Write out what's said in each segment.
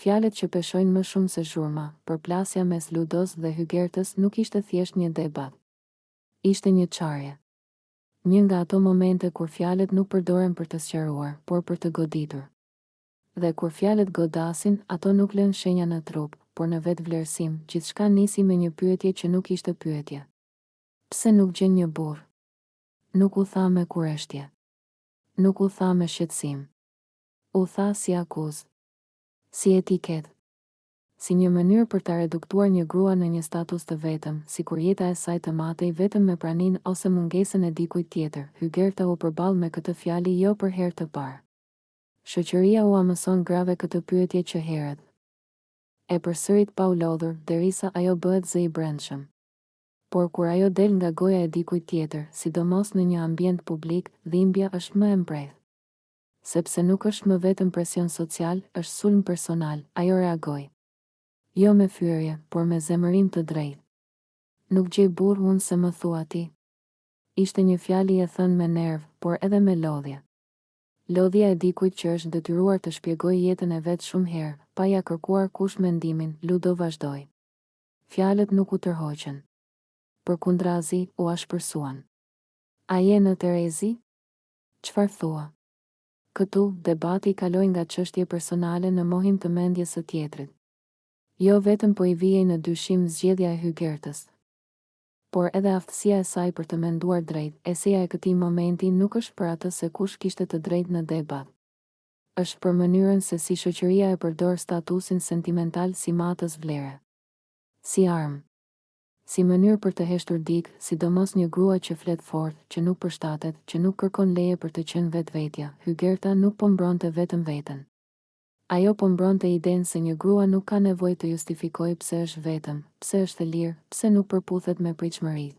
Fjalët që peshojnë më shumë se zhurma, përplasja mes Ludos dhe Hygertës nuk ishte thjesht një debat. Ishte një çarje. Një nga ato momente kur fjalët nuk përdoren për të sqaruar, por për të goditur. Dhe kur fjalët godasin, ato nuk lënë shenja në trup, por në vetëvlerësim, gjithçka nisi me një pyetje që nuk ishte pyetje. Pse nuk gjen një burrë? Nuk u tha me kureshtje. Nuk u tha me shqetësim. U tha si akuzë. Si etiketë. Si një mënyrë për ta reduktuar një grua në një status të vetëm, sikur jeta e saj të matej vetëm me praninë ose mungesën e dikujt tjetër, Hygerta u përball me këtë fjali jo për herë të parë. Shoqëria ua mëson grave këtë pyetje që herët. E përsërit pa u lodhur, derisa ajo bëhet zë i brendshëm. Por kur ajo del nga goja e dikujt tjetër, sidomos në një ambient publik, dhimbja është më e mprehtë. Sepse nuk është më vetëm presion social, është sulm personal, ajo reagoi. Jo me fyerje, por me zemërim të drejtë. Nuk gjej burrë unë se më thua ti? Ishte një fjali e thënë me nerv, por edhe me lodhje. Lodhja e dikujt që është detyruar të shpjegojë jetën e vet shumë herë, pa ia kërkuar kush mendimin, Ludo vazhdoi. Fjalët nuk u tërhoqën. Përkundrazi, u ashpërsuan. A je në terezi? Çfarë thua? Këtu, debati kaloi nga çështje personale në mohim të mendjes së tjetrit. Jo vetëm po i vihej në dyshim zgjedhja e Hygertës, por edhe aftësia e saj për të menduar drejt. Eseja e këtij momenti nuk është për atë se kush kishte të drejtë në debat. Është për mënyrën se si shoqëria e përdor statusin sentimental si matës vlere. Si armë. Si mënyrë për të heshtur dikë, sidomos një grua që flet fort, që nuk përshtatet, që nuk kërkon leje për të qenë vetvetja, Hygerta nuk po mbronte vetëm veten. Ajo po mbronte idenë se një grua nuk ka nevojë të justifikojë pse është vetëm, pse është e lirë, pse nuk përputhet me pritshmëritë.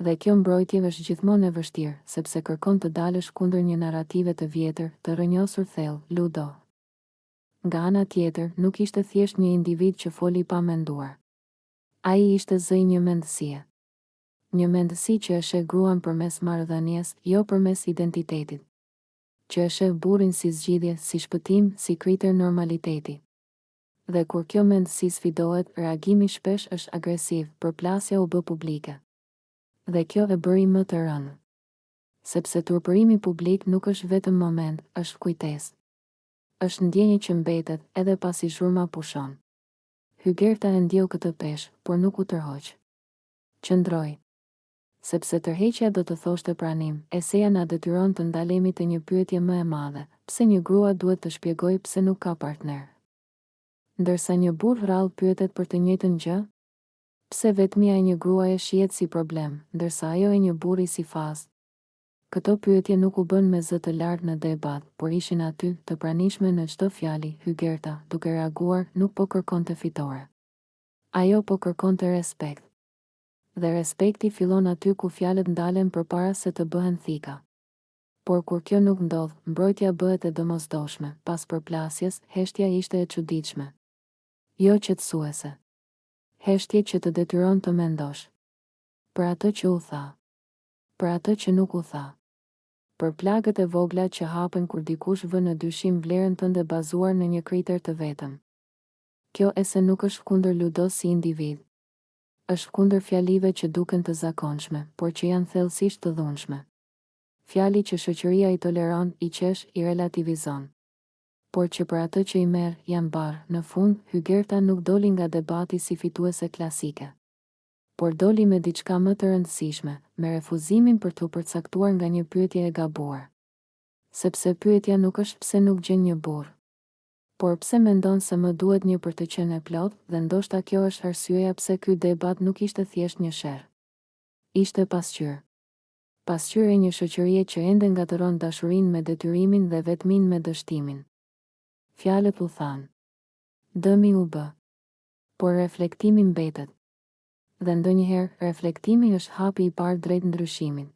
Dhe kjo mbrojtje është gjithmonë e vështirë, sepse kërkon të dalësh kundër një narrative të vjetër, të rrënjosur thellë, Ludo. Nga ana tjetër, nuk ishte thjesht një individ që foli pa menduar. Ai ishte zë i një mendësie. Një mendësi që e sheh gruan përmes marrëdhënies, jo përmes identitetit. Që e sheh burrin si zgjidhje, si shpëtim, si kriter normaliteti. Dhe kur kjo mendësi sfidohet, reagimi shpesh është agresiv, përplasja u bë publike. Dhe kjo e bëri më të rëndë. Sepse turpërimi publik nuk është vetëm moment, është kujtesë. Është ndjenjë që mbetet, edhe pasi zhurma pushon. Hygerta e ndjeu këtë peshë, por nuk u tërhoq. Qëndroi. Sepse tërheqja do të thoshte pranim, eseja na detyron të ndalemi te një pyetje më e madhe, pse një grua duhet të shpjegojë pse nuk ka partner? Ndërsa një burrë rrallë pyetet për të njëjtën gjë? Pse vetmia e një gruaje shihet si problem, ndërsa ajo e një burri si fazë? Këto pyetje nuk u bënë me zë të lartë në debat, por ishin aty, të pranishme në çdo fjali, Hygerta, duke reaguar, nuk po kërkonte fitore. Ajo po kërkonte respekt. Dhe respekti fillon aty ku fjalët ndalen përpara se të bëhen thika. Por kur kjo nuk ndodh, mbrojtja bëhet e domosdoshme, pas përplasjes, heshtja ishte e çuditshme. Jo qetësuese. Heshtje që të detyron të mendosh. Për atë që u tha. Për atë që nuk u tha. Për plagët e vogla që hapen kur dikush vë në dyshim vlerën tënde bazuar në një kriter të vetëm. Kjo ese nuk është kundër Ludos si individ. Është kundër fjalive që duken të zakonshme, por që janë thellësisht të dhunshme. Fjali që shoqëria i toleron, i qesh, i relativizon. Por që për atë që i merr, janë barrë. Në fund, Hygerta nuk doli nga debati si fituese klasike. Por doli me diçka më të rëndësishme, me refuzimin për t'u përcaktuar nga një pyetje e gabuar. Sepse pyetja nuk është pse nuk gjen një burrë. Por pse mendon se më duhet një për të qenë e plotë, dhe ndoshta kjo është arsyeja pse ky debat nuk ishte thjesht një sherr. Ishte pasqyrë. Pasqyrë e një shoqërie që ende ngatërron dashurinë me detyrimin dhe vetminë me dështimin. Fjalët u thanë. Dëmi u bë. Por reflektimi mbetet. Dhe ndonjëherë, reflektimi është hapi i parë drejt ndryshimit.